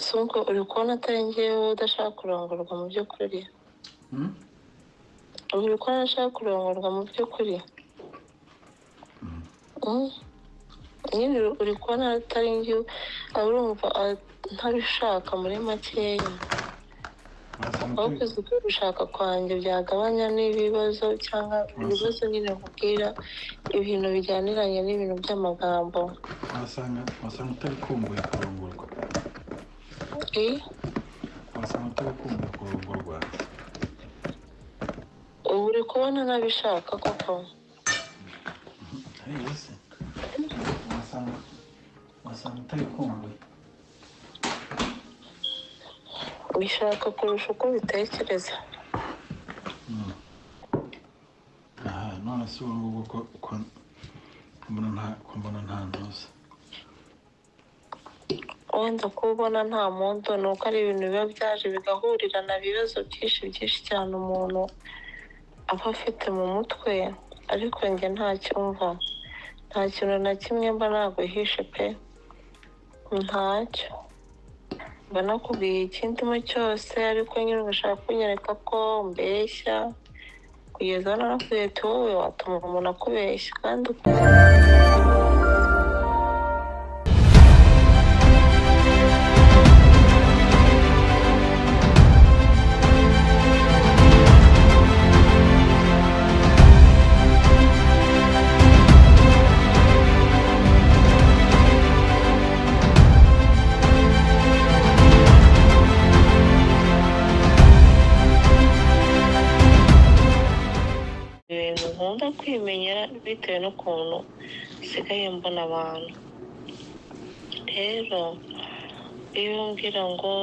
Si ubwo uri kubona atari njyewe udashaka kurongorwa mu by'ukuri? Uri kubona ashaka kurongorwa mu by'ukuri? Nyine uri kubona atari njyewe, urumva ntabishaka muri makeya. Aho kuzi ko gushaka kwanjye byagabanya n'ibibazo, cyangwa ibibazo nyine nkubwira ibintu bijyaniranye n'ibintu by'amagambo. Wasanga utabikumbuye kurongorwa. Eh? Wasanga utabikumbuye kurongorwa. Ubu uri kubona ntabishaka koko? Ariko se wasanga utabikumbuye. Bishaka kurusha uko ubitekereza. Aha none se ubu ngubu ko mbona nta ntuza? Wenda kuba ubona nta muntu, ni uko ari ibintu biba byaje bigahurirana, ibibazo byinshi byinshi cyane umuntu aba afite mu mutwe. Ariko njye ntacyumva, nta kintu na kimwe mba naguhishe pe, ntacyo mba nakubwiye ikindimo cyose. Ariko nyine ugashaka kunyereka ko mbeshya, kugeza hano nakubwiye ati wowe watuma umuntu akubeshya kandi ibintu nkunda kwimenyera bitewe n'ukuntu nsigaye mbona abantu. Rero iyo umbwira ngo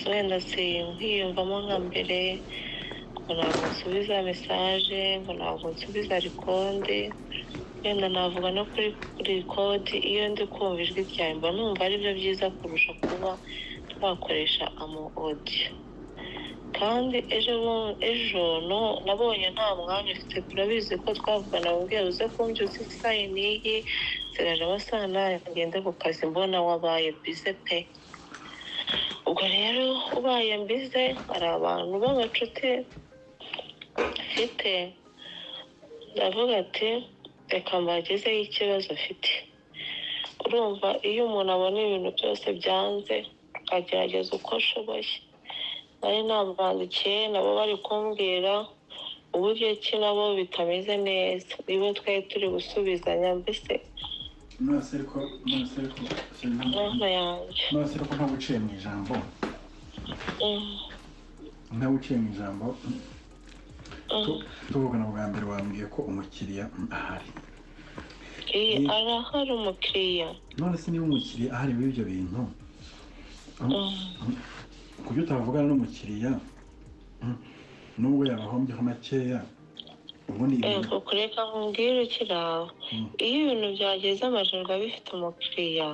wenda sinkwiyumvamo nka mbere, ngo ntabwo nsubiza message, ngo ntabwo nsubiza record, wenda navuga no kuri record, iyo ndi kumva ijwi ryawe mba numva aribyo byiza kurusha kuba twakoresha ama audio. Kandi ejo no nabonye nta mwanya ufite. Turabizi ko twavugana, wambwiye uze kumbyutsa isaha n'iyi, nsigaje amasaha n'aya ngende ku kazi, mbona wabaye busy pe. Ubwo rero ubaye busy, hari abantu b'abacuti mfite, ndavuga ati reka mbagezeho ikibazo mfite. Urumva iyo umuntu abona ibintu byose byanze, agerageza uko ashoboye. Nari nabandikiye, nabo bari kumbwira uburyo ki nabo bitameze neza, nibo twari turi gusubizanya mbese. None se ariko Mwana yanjye. None se ariko ntabwo uciye mu ijambo? Ntabwo uciye mu ijambo. Tuvugana bwa mbere wambwiye ko umukiriya ahari. Iyi arahari umukiriya. None se niba umukiriya ahari w'ibyo bintu, kuki utavugana n'umukiriya, nubwo yabahombyeho makeya, ubundi ibintu Ego, kureka nkubwire ukiri aho. Iyo ibintu byageze amajoro bifite umukiriya,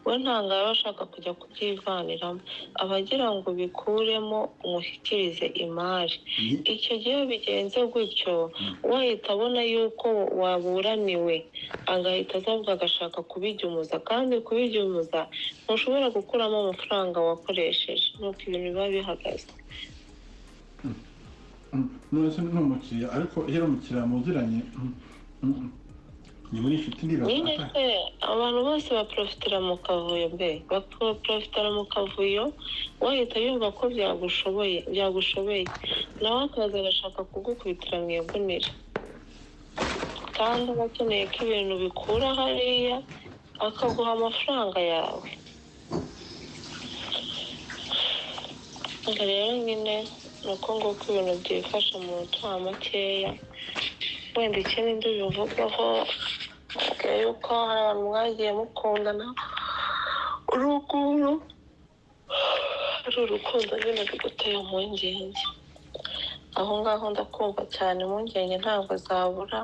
we ntabwo aba ashaka kujya kubyivaniramo, aba agira ngo ubikuremo umushyikirize imari. Icyo gihe iyo bigenze gutyo, we ahita abona yuko waburaniwe, agahita aza avuga agashaka kubijyumuza. Kandi kubijyumuza ntushobora gukuramo amafaranga wakoresheje, nuko ibintu biba bihagaze. None se ni umukiriya, ariko iyo ari umukiriya muziranye, ni muri inshuti, ndibaza Nyine se abantu bose baprofitira mu kavuyo mbe, baprofitira mu kavuyo. Wahita yumva ko byagushoboye, byagushobeye, nawe akaza agashaka kugukubitira mu igunira, kandi aba akeneye ko ibintu bikura hariya akaguha amafaranga yawe. Ubwo rero nyine ni uko nguko ibintu byifashe mu mutungo makeya. Wenda ikindi ndibuvugeho, mbabwira yuko hari abantu mwagiye mukundana urukundo, ari urukundo nyine ruguteye impungenge. Aho ngaho ndakumva cyane, impungenge ntabwo zabura.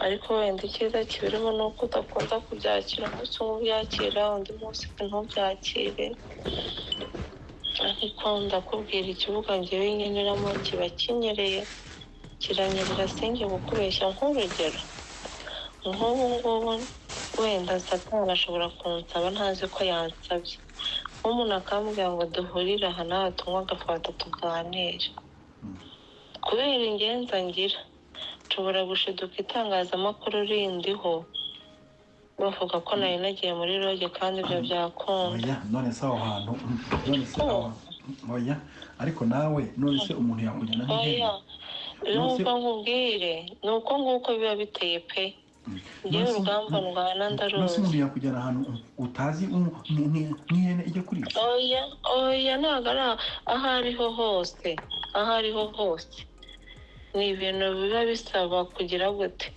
Ariko wenda icyiza kibirimo ni uko udakunda kubyakira, umunsi umwe ubyakira, undi munsi ntubyakire. Ariko ndakubwira, ikibuga ngewe nkiniramo kiba kinyereye, kiranyerera, sinjye kukubeshya. Nk'urugero nk'ubu ngubu Wenda Satani ashobora kunsaba ntazi ko yansabye, nk'umuntu akambwira ngo duhurire aha nawe tunywe agafanta tuganire. Kubera ingenza ngira, nshobora gushiduka itangazamakuru rindiho bavuga ko nari nagiye muri roge, kandi ibyo byakunda. Oya, none se aho hantu, none se aho, oya, ariko nawe none se umuntu yakujyana nk'ihene? Oya, numva nkubwire, ni uko nguko biba biteye pe. Ngewe urugamba ndwana None se ndaruzi. umuntu yakujyana ahantu utazi nk'ihene ijya kurisha? Oya, oya, ntabwo ari aho ariho hose, aho ariho hose. Ni ibintu biba bisaba kugira gute,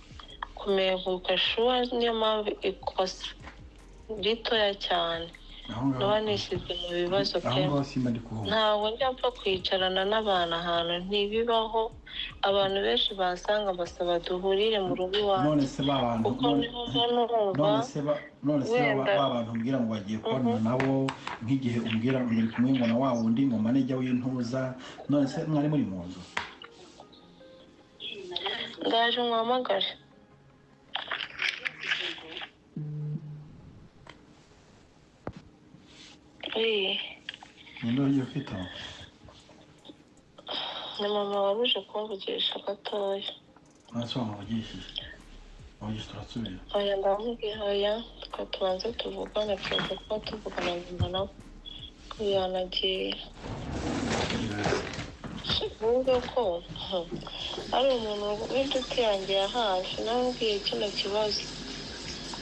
kumeguka shuwa. Niyo mpamvu ikosa ritoya cyane Aho ngaho, naba nishyize mu bibazo aho pe. ngaho simba ndi kuhumva. Ntabwo njya mpfa kwicarana n'abantu ahantu, ntibibaho. Abantu benshi bansanga basaba duhurire mu rugo iwanjye, None se ba bantu, kuko none niho mba numva none se ba none se ba wenda. ba bantu umbwira ngo bagiye kubonana nabo, nk'igihe umbwira ngo uri kumwe ngo na wa wundi ngo manager w'intuza, none se mwari muri mu nzu? Ndaje nkuhamagare. Iyi Ninde ugiye kwitaba? Ni mama wari uje kumvugisha gatoya. None se wamuvugishije, wavugisha turasubira? Oya, ndamubwira oya, twe tubanze tuvugane, tuza kuba tuvugana nyuma nawe yanagiye. Vuga ko ari umuntu w'inshuti yanjye ya hafi, namubwiye kino kibazo,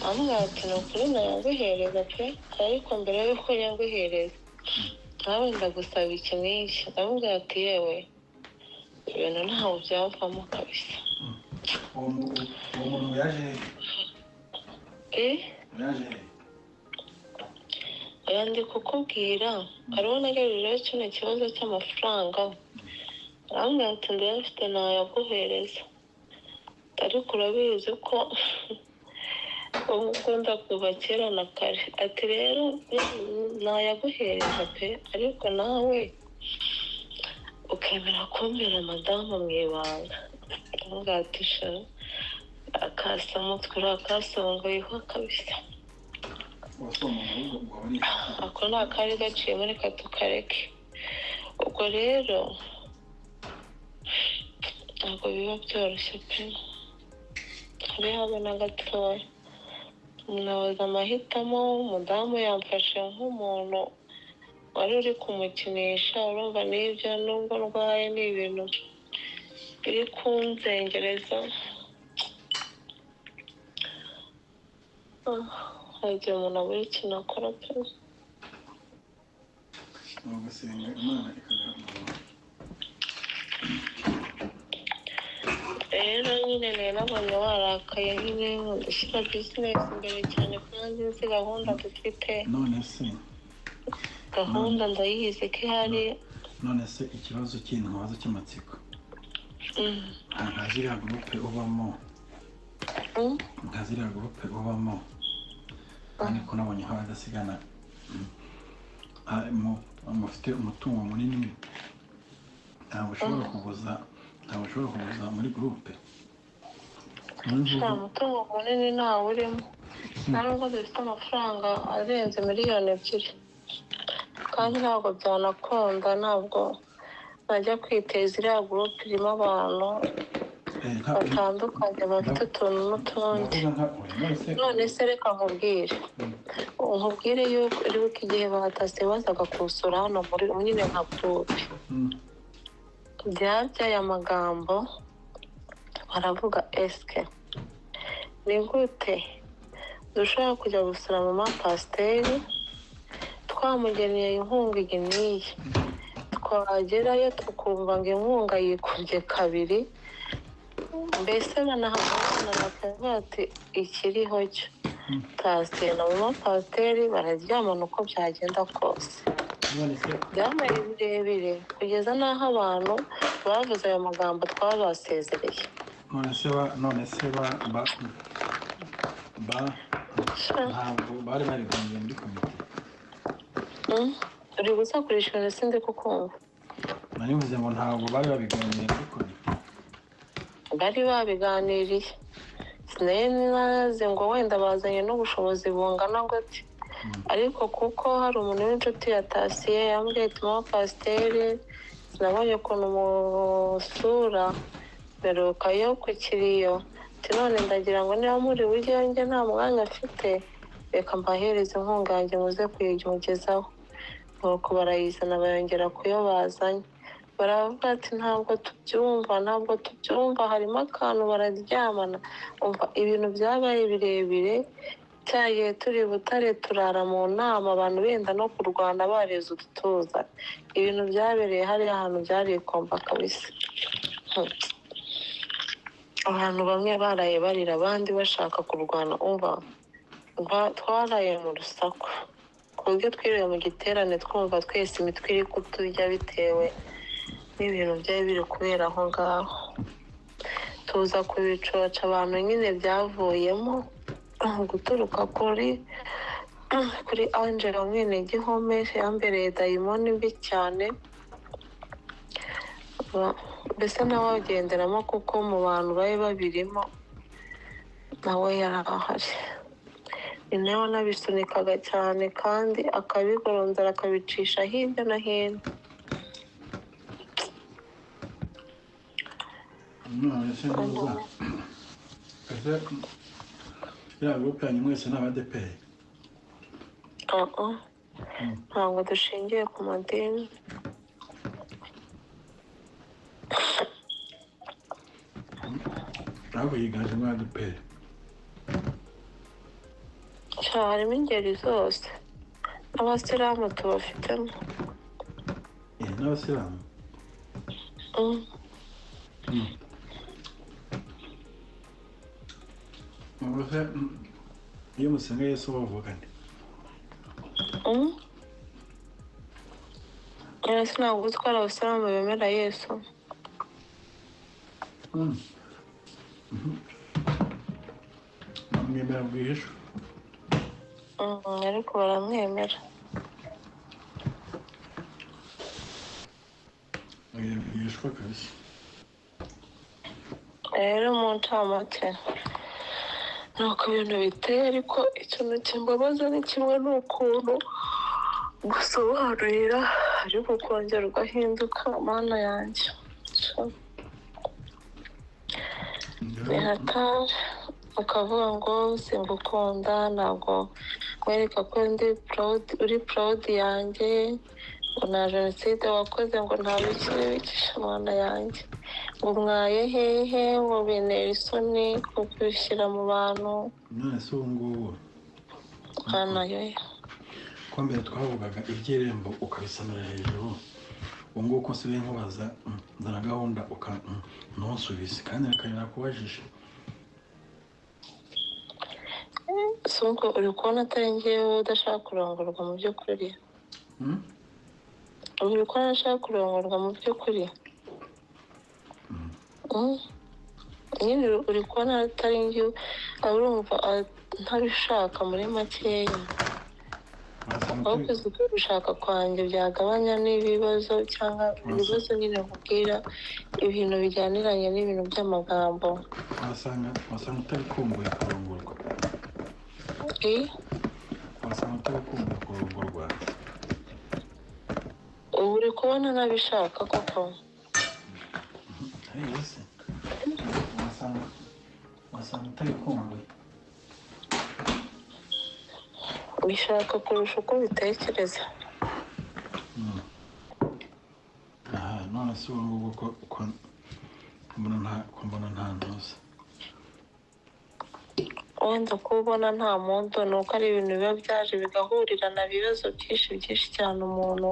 amubwira ati: "Ni ukuri nayaguhereza pe, ariko mbere y'uko nyaguhereza nawe ndagusaba iki n'iki." Ndamubwira ati: "Yewe, ibintu ntawe byavamo kabisa." Uwo muntu yaje he? Eh? Yaje he? Oya, ndi kukubwira, hariho nagejejeho kino kibazo cy'amafaranga, arambwira ati: "Ndayafite, nayaguhereza, ariko urabizi ko uba ukunda kuva kera na kare." Ati: "Rero nayaguhereza pe, ariko nawe ukemera kumbera madamu mu ibanga." Ndamubwira ati: "Sha, akasamutwe urakasongoyeho kabisa." Uwo si umuntu, ahubwo ubwo aba ari inshuti. Ako ni akari gaciyemo, reka tukareke. Ubwo rero ntabwo biba byoroshye pe, habe habe na gatoya. Nabuze amahitamo. Umudamu yamfashe nk'umuntu wari uri kumukinisha. Urumva n'ibyo, nubwo ndwaye, ni ibintu biri kunzengereza. Ah, hari igihe umuntu abura ikintu akora pe. Ni ugusenga Imana ikaguha umurongo. Rero nyine nari nabonye warakaye, nyine gushyira business imbere cyane, kandi nzi gahunda dufite. None se Gahunda ndayizi ko ihari. None se ikibazo kindi nkabaza cy'amatsiko, nka ziriya groupe ubamo, nka ziriya groupe ubamo, ariko nabonye nk'abadasigana, mufite umutungo munini, ntabwo ushobora kuguza muri groupe? Nta mutungo munini ntawe urimo, nta nubwo dufite amafaranga arenze miliyoni 2, kandi ntabwo byanakunda, ntabwo najya kwiteza iriya groupe irimo abantu batandukanye bafite utuntu n'utundi. Ndavuga nka oya, none se None se reka nkubwire, nkubwire yuko uribuka igihe batase bazaga kuwusura hano muri nyine nka groupe, byabyaye amagambo, baravuga: "Esike ni gute dushobora kujya gusura mama pasiteri twamugeneye inkunga iyi n'iyi, twagerayo tukumva ngo inkunga yikubye kabiri?" Mbese banahamagara bakavuga ati: "Ikiriho cyo pasiteri na mama pasiteri bararyamana uko byagenda kose." None se Byabaye birebire kugeza n'aho abantu bavuze ayo magambo twabasezereye. None se ba ntabwo bari babiganiriye muri komite? Uri gusakurisha ibintu, sindi kukumva. Nari mvuze ngo ntabwo bari babiganiriye muri komite? Bari babiganiriye. Sinari nazi ngo wenda bazanye n'ubushobozi bungana gute, ariko kuko hari umuntu w'inshuti ya Tasiye yambwiye ati mama pasiteri, sinabonye ukuntu musura mperuka yo ku kiriyo, ati none ndagira ngo niba muri bujyeyo njye nta mwanya afite, reka mbahereze inkunga yanjye muze kuyimugezaho. Nuko barayizana bayongera kuyo bazanye, baravuga ati ntabwo tubyumva, ntabwo tubyumva, harimo akantu bararyamana. Umva ibintu byabaye birebire, cyagiye turi Butare turara mu nama, abantu benda no kurwana bareze udutuza. Ibintu byabereye hariya ahantu byari ikomba kabisa. Abantu bamwe baraye barira, abandi bashaka kurwana. Umva twaraye mu rusaku ku buryo twiriwe mu giterane twumva twese imitwe iri kuturya bitewe n'ibintu byari biri kubera aho ngaho. Tuza kubicoca abantu nyine byavuyemo guturuka kuri Angela mwene Gihome, yambereye dayimoni mbi cyane, mbese nawe agenderamo kuko mu bantu bari babirimo nawe yari ahari. Ni nawe wanabisunikaga cyane kandi akabigoronzora akabicisha hirya no hino. None se ntuza ese iriya gurupe yanyu mwese ni abadeperi? Ntabwo dushingiye ku madini. Ntabwo yiganjemo adeperi. Harimo ingeri zose, n'abasilamu tubafitemo. N'abasilamu? Iyo musenga Yesu bavuga nde? Yesu ntabwo uzi ko ari abasilamu bemera Yesu. Bamwemera rwihishwa. Ariko baramwemera. Rwihishwa kabisa. Rero mu ncamake nuko ibintu biteye, ariko ikintu kimbabaza ni kimwe n'ukuntu gusobanurira ariko ukongera ugahinduka. Mana yanjye ni hatari, ukavuga ngo singukunda, ntabwo nkwereka ko ndi proud, uri proud yanjye, ngo nta jenoside wakoze, ngo nta biki n'ibiki. Mana yanjye, ngo mwaye hehe, ngo bintera isoni kubishyira mu bantu. None se ubu ngubu Mana yo, ko mbere twavugaga iby'irembo ukabisamira hejuru, ubu ngubu ko nsigaye nkubaza nzana gahunda ntusubize kandi reka nakubajije. Si ubwo uri kubona atari njyewe udashaka kurongorwa mu by'ukuri? Uri kubona adashaka kurongorwa mu by'ukuri? Nyine uri kubona atari njyewe, urumva ntabishaka muri makeya. Ahubwo uzi ko gushaka kwanjye byagabanya n'ibibazo, cyangwa ibibazo nyine nkubwira ibintu bijyaniranye n'ibintu by'amagambo. Wasanga utabikumbuye kurongorwa. Wasanga utabikumbuye kurongorwa. Ubu uri kubona ntabishaka koko. Wasanga utabikumbuye. Bishaka kurusha uko ubitekereza. Aha none se ubu ngubu ko mbona nta ntuza. Wenda kuba ubona nta muntu ni uko ari ibintu biba byaje bigahurirana ibibazo byinshi byinshi cyane umuntu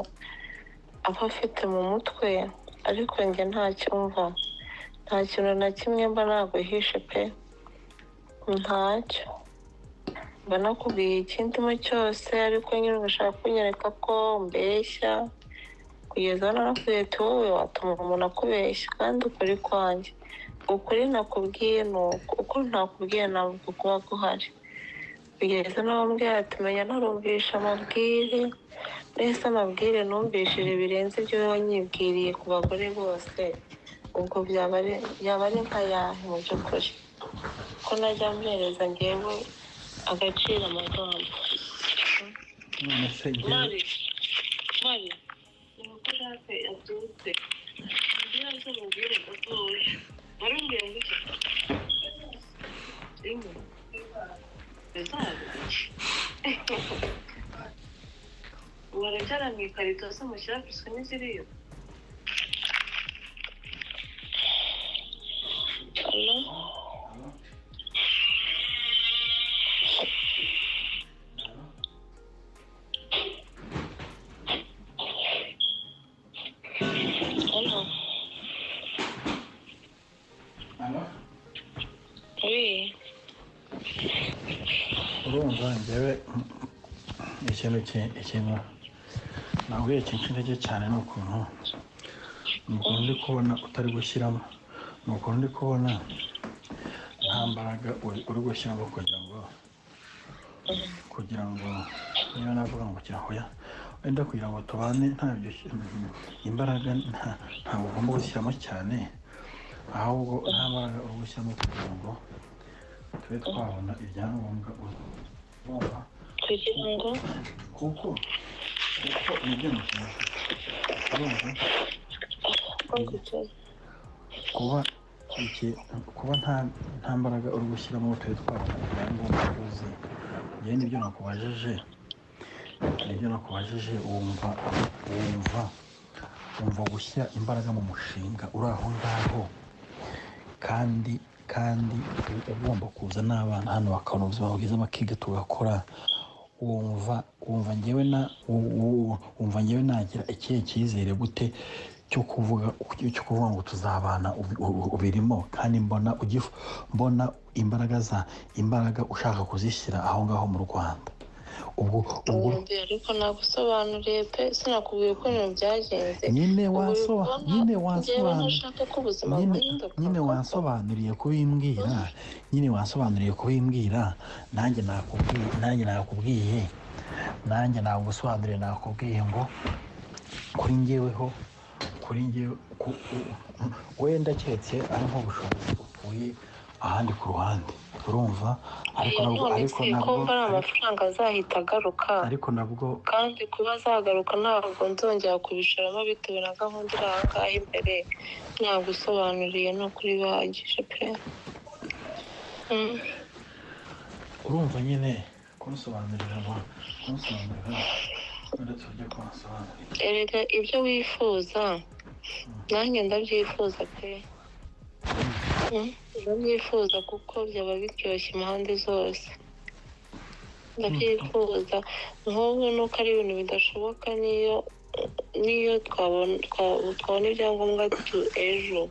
aba afite mu mutwe, ariko njye ntacyumva, nta kintu na kimwe mba naguhishe pe, ntacyo mba nakubwiye ikindimo cyose, ariko nyine ugashaka kunyereka ko mbeshya, kugeza narakubwiye ati wowe watuma umuntu akubeshya, kandi ukuri kwanjye ukuri nakubwiye ni uko, uko ntakubwiye ntabwo kuba guhari. Kugeza n'aho mbwira ati menya narumvisha amabwire, mbese amabwire numvishije birenze ibyo wanyibwiriye ku bagore bose, ubwo byaba ari nka yahe mu by'ukuri, ko Ko najya mpereza ngewe agaciro amagambo. None se njyewe Mari, Mari, ni uko Jacques yabyutse. Mbwira se mubwire gatoya. Wari umbwiye ngo iki? Inka. Bizabe. Waracyara mu ikarito se mushyira biswi n'iziriyo? Alo? Alo? Alo? Oui. Urumva njyewe ikintu ikintu nabwiye kinca intege cyane ni ukuntu ndi kubona utari gushyiramo, ni ukuntu ndi kubona nta mbaraga uri gushyiramo kugira ngo niba navuga ngo kirahoya wenda kugira ngo tubane ntabyo imbaraga ntabwo ugomba gushyiramo cyane, ahubwo nta mbaraga uri gushyiramo kugira ngo tube twabona ibyangombwa urumva. Kugira ngo Kuko nibyo nashaka, urumva, kuba iki kuba nta mbaraga uri gushyiramo ngo tube twabona ibyangombwa byuzuye. Njyewe nibyo nakubajije, wumva gushyira imbaraga mu mushinga uri aho ngaho, kandi ugomba kuza n'abana hano bakabona ubuzima bwiza bakiga tugakora, wumva njyewe na wumva njyewe nagira ikihe cyizere gute cyo kuvuga ngo tuzabana ubirimo, kandi mbona mbona imbaraga ushaka kuzishyira aho ngaho mu Rwanda. Ubwo Ariko nagusobanuriye pe, sinakubwiye uko ibintu byagenze. Nyine wasobanuriye kubimbwira, nanjye nakubwiye, nanjye nagusobanuriye, nakubwiye ngo kuri njyeweho, kuri njyewe wenda keretse ari nk'ubushobozi ukuye ahandi ku ruhande, urumva, ariko nabwo ko ari amafaranga azahita agaruka, ariko nabwo kandi kuba azagaruka ntabwo nzongera kubishoramo bitewe na gahunda iri aha ngaha imbere. Nagusobanuriye ni ukuri bihagije pe. Urumva nyine kunsobanurira wenda tujye kunsobanurira. Erega ibyo wifuza nanjye ndabyifuza pe, ndabyifuza kuko byaba biryoshye impande zose, ndabyifuza. Nk'ubu nuko ari ibintu bidashoboka, niyo twabona ibyangombwa ejo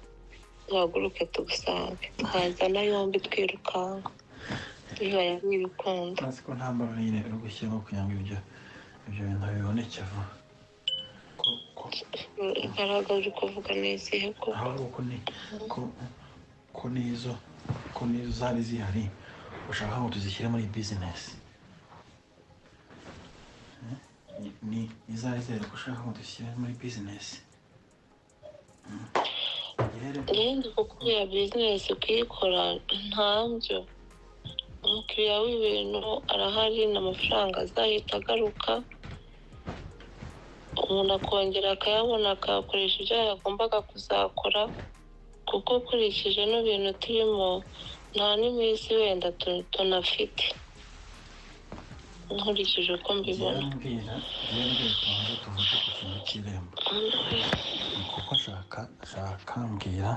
duhaguruke tugusange, twazana yombi twirukanka bibaye ari ibikunda. Ntazi ko nta mbaraga nyine uri gushyiramo kugira ngo ibyo bintu biboneke vuba. Imbaraga uri kuvuga ni izihe koko? Ahubwo ko nizo zari zihari ushaka ngo tuzishyire muri bizinesi, ni izari zihari ko ushaka ngo tuzishyire muri bizinesi. Ngende kukubwira bizinesi kuyikora ntabyo, umukiriya w'ibintu arahari n'amafaranga azahita agaruka, umuntu akongera akayabona akayakoresha ibyo yagombaga kuzakora, kuko ukurikije n'ibintu turimo nta n'iminsi wenda tunafite, nkurikije uko mbibona. Mbwira tubanze tuvuge ku kintu cy'irembo, kuko nshaka mbwira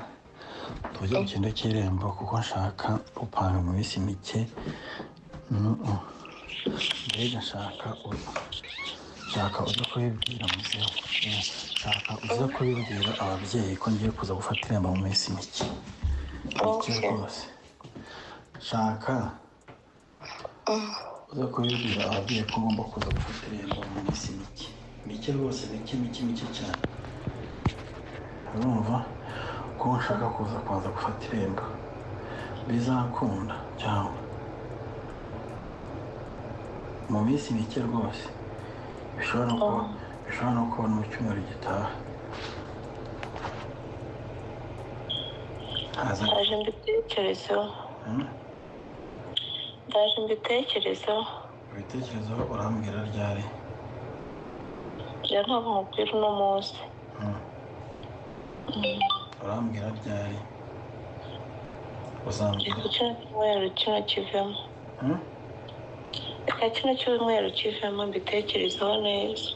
tuvuge ku kintu cy'irembo, kuko nshaka gupanga mu minsi mike. Mbega nshaka uza kubibwira muzehe, nshaka uza kubibwira ababyeyi ko ngiye kuza gufata irembo mu minsi mike rwose. Nshaka uza kubibwira ababyeyi ko ngomba kuza gufata irembo mu minsi mike rwose, mike cyane. Urumva ko nshaka kuza kubanza gufata irembo, bizakunda cyangwa mu minsi mike rwose, bishobora no kuba mu cyumweru gitaha. Haje mbitekerezeho. Ndaje mbitekerezeho. Ibitekerezo urambwira ryari? Njya ntabwo nkubwira uno munsi. Urambwira ryari? Uzambwira Reka kino cyumweru kino kivemo. Reka kino cyumweru kivemo mbitekerezeho neza.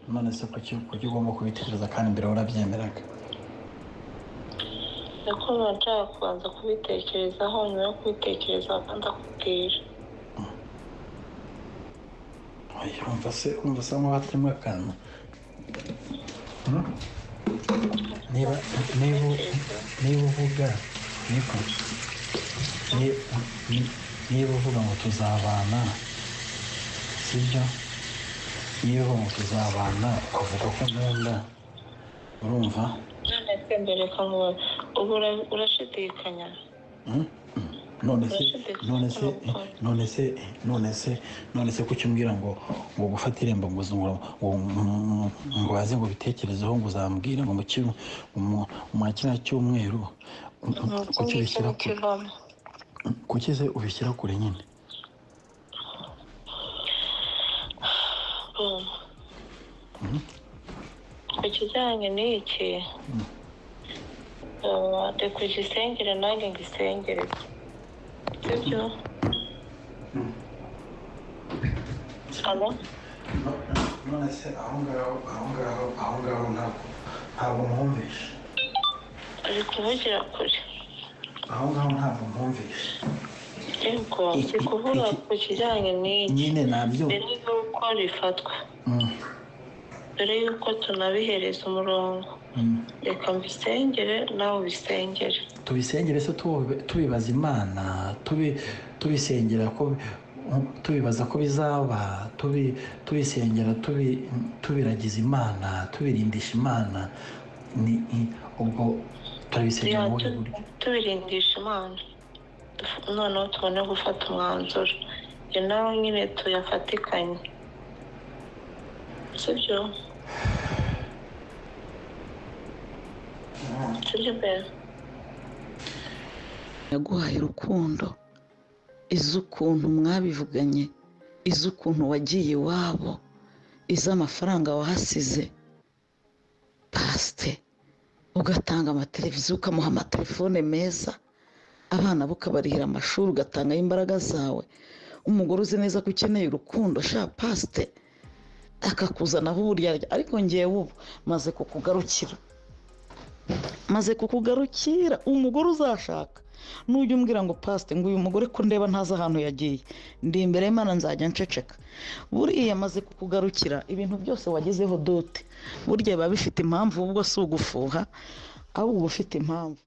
None se kuki ugomba kubitekereza kandi mbere warabyemeraga? Ndakubona nshaka kubanza kubitekerezaho, nyuma yo kubitekerezaho ndakubwira. Urumva se nkaho hatarimo akantu? Niba uvuga niko niba uvuga ngo tuzabana, sibyo? Niba uvuga ngo tuzabana ukavuga ko nkunda, urumva? None se mbere ko ubu urashidikanya? None se kuki umbwira ngo gufata irembo ngo ngo waze ngo bitekerezeho ngo uzambwira ngo mu kiriya cyumweru, kuki se ubishyira kure nyine? Ku kijyanye n'iki reka ugisengere nanjye ngisengere, sibyo? Alo? None se aho ngaho ntabwo mwumvishe. Uri kuvugira kure. Aho ngaho ntabwo mwumvishe. Yego, ndi kuvuga ku kijyanye n'iki nyine nabyo mbere y'uko rifatwa, mbere y'uko tunabihereza umurongo. Reka mbisengere nawe ubisengere. Tubisengere se tubibaza Imana, tubisengera ko tubibaza ko bizaba, tubisengera tubiragiza Imana, tubirindisha Imana, ni ubwo turabisengera mu buhe buryo? Tubirindisha Imana noneho tubone gufata umwanzuro, njye nawe nyine tuyafatikanye, sibyo? Sibyo pe? Yaguhaye urukundo, iz'ukuntu mwabivuganye, iz'ukuntu wagiye iwabo, iz'amafaranga wahasize, pasite ugatanga amateleviziyo, ukamuha amatelefone meza, abana bo ukabarihira amashuri, ugatangaho imbaraga zawe. Umugore uzi neza ko ukeneye urukundo sha pasite akakuzanaho uburyarya. Ariko ngewe ubu maze kukugarukira, umugore uzashaka nujya umbwira ngo pasite ngo uyu mugore ko ndeba ntazi ahantu yagiye, ndi imbere y'Imana nzajya nceceka. Buriya maze kukugarukira, ibintu byose wagezeho dote burya biba bifite impamvu, ubwo si ugufuha ahubwo uba ufite impamvu.